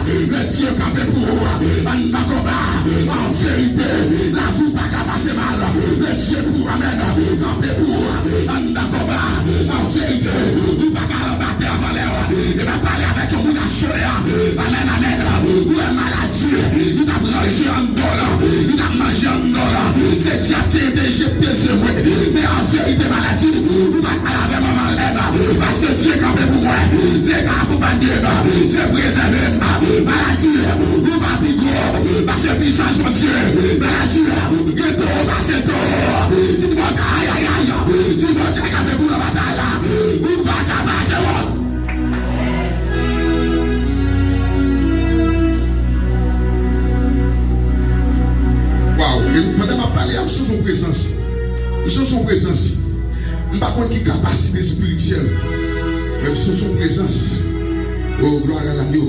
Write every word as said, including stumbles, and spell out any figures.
Bondye kanpe pou ou anndan konba. An verite, lavi w pa ka pase mal. Bondye pou ou, amèn, kanpe pou ou anndan konba. An verite, ou pa ka anba tè avan lè w. E m ap pale avèk yon moun aswè a. Amèn, amèn. Ou wè maladi, li t ap ranje anndan w, li t ap manje anndan w. Se dyab ki te jete l, se vre. Men an verite, maladi, ou pa ka lave manman lè m, paske Dye kanpe pou mwen. Dye ka akonpanye m. Dye prezève m. Maladi, ou pa pi gwo pase pisans Bondye. Maladi, gen towo pase towo. Di Bondye, ayayay. Di Bondye kanpe pou nan batay la. Ou pa ka pase wont. Waw, men pandan m ap pale a, m santi yon prezans. M santi yon prezans. M pa konn ki kapasite espirityèl, men m santi yon prezans. Oh, gloire à l'agneau.